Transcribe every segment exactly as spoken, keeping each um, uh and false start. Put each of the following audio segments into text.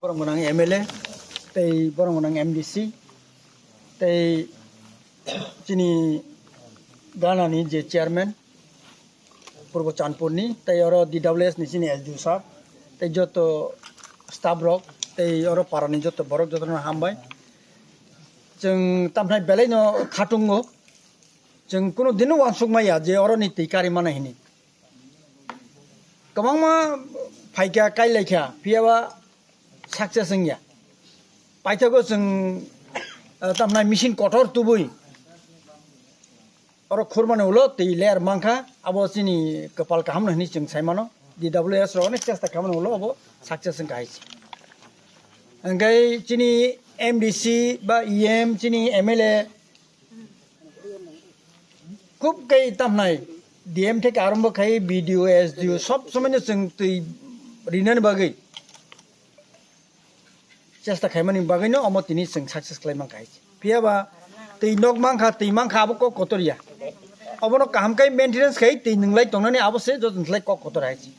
Borok gwnang M L A tei borok gwnang M D C tei chini Ghana ni je chairman Purbo Chandpur ni tei oro D W S ni chini S D O sir tei joto staff rok tei oro para ni joto borok joto no hambai. Chwng tamthai belai no khatungo, chwng kunu dino wansuk maya je oro ni twi kari mana hini. Kwbangma phaikha, kailaikha, phiyaba success wngya. Paithago chwng, ah, tamhnai machine kotor tubui oro khurmani ulo twi layer mankha, abo chini kwpal kaham no hinwi chwng saimano. D W S rok onek chesta khaimani ulo abo success wngkha hai se. Hwnkhe chini M D C ba E M, chini M L A, Khub khe tamhnai D M theke arombo khai B D O, S D O sob somoi no chwng twi rinani bagwi chesta khaimani bagwi no omo tini chwng success khlai mankha hai se. Phiyaba twi nok mankha, twi mankha abo kok kotor ya. Obono kaham khai maintenance khai twi nwnglai tongnani abo se joto khlai kok kotor hai se.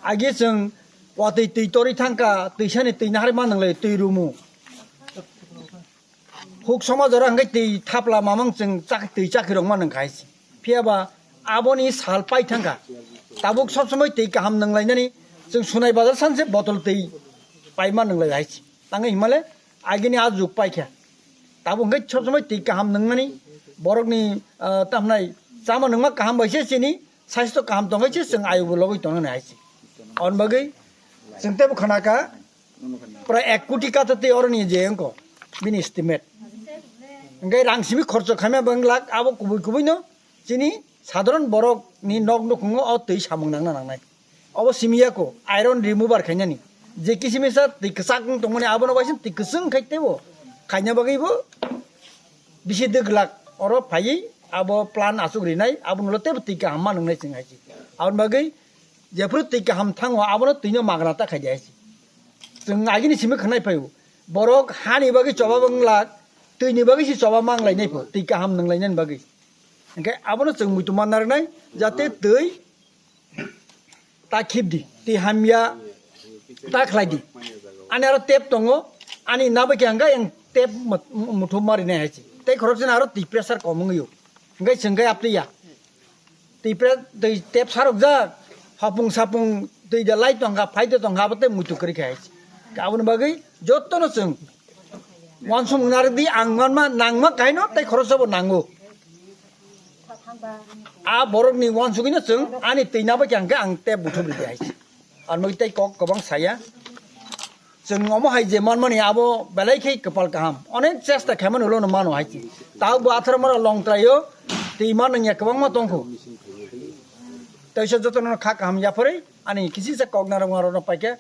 Agi chwng watwi twi torwi thangkha, twi sani twi nahar ma nwnglai twi rumu. Huk somaj oro hwnkhe twi thapla mamang chwng chak-, twi chakri rok mano wngkha hai se. Phiyaba aboni sal pai thangkha. Tabuk sob somoi twi kaham nwnglainani chwng Sunai Bazar sanse botol twi paima nwnglai hai se. Tangwi himale agini a jug paikha. Tabuk hwnkhe sob somoi twi kaham nwngnani borokni, ah, tamhnai chama nwngma kaham bai se chini saisto kaham tongwi se chwng ayugo logwi tongnani hai se. Aboni bagwi chwng teibo khanaka. Pura ek koti kata tei oroni je wngkho bini estimate. Hwnkhe rang simi khorcho khaima bang lak abo kubui kubui no chini sadharon borok ni nok nukhungo o twi samung nangna nangnai. Obo simi yako iron remover khainani. Je kisimisa twi kwchak wng tongmani abono waisa twi kwchwng khai teibo khaina bagwi bo bisi dwglak oro phaiwi abo plan aswk rinai abono teibo twi kaham ma nwngnai chwng hai se. Aboni bagwi Jephru twi kaham thango, abono twino magna ta khai di hai se. Chwng agini simi khwnai phaio. Borok hani bagwi choba wng lak, twini bagwi se choba mang lainai pho, twi kaham nwng lainani bagwi. Hwnkhe abono chwng muitu man narwknai, jate twi ta khib di, twi hamya ta khlai di. Ani aro tap tongo, ani nabakhe hwnkhe ang tap mut-, muthub ma rinai hai se. Tei khoroksa aro twi pressure kom wngwi o. Hwnkhe chwng khe aptwi ya. Twi pre-, twi tap sarokjak, hapung sapung twi da lai tongkha, phai da tongkha, abo tei muitu kwrwi kha hai se. Aboni bagwi jotono chwng uansukmung narwk di, ang manma nangma kaino tei khoroksa bo nango. A borokni uansugwino chwng ani twi nabakhe hwnkhe ang tap buthum ridi hai se. Aboni bagwi tei kok kwbang saya. Chwng omo hai je manmani abo belai khe kwpal kaham. Onek chesta khaimani ulo no mano hai se. Tabuk bo atharo mora long trai o twi mano ya kwbangma tongkho. Teisa jotono kha kaham yapharwi ani kisisa kok narwkma rokno paikha.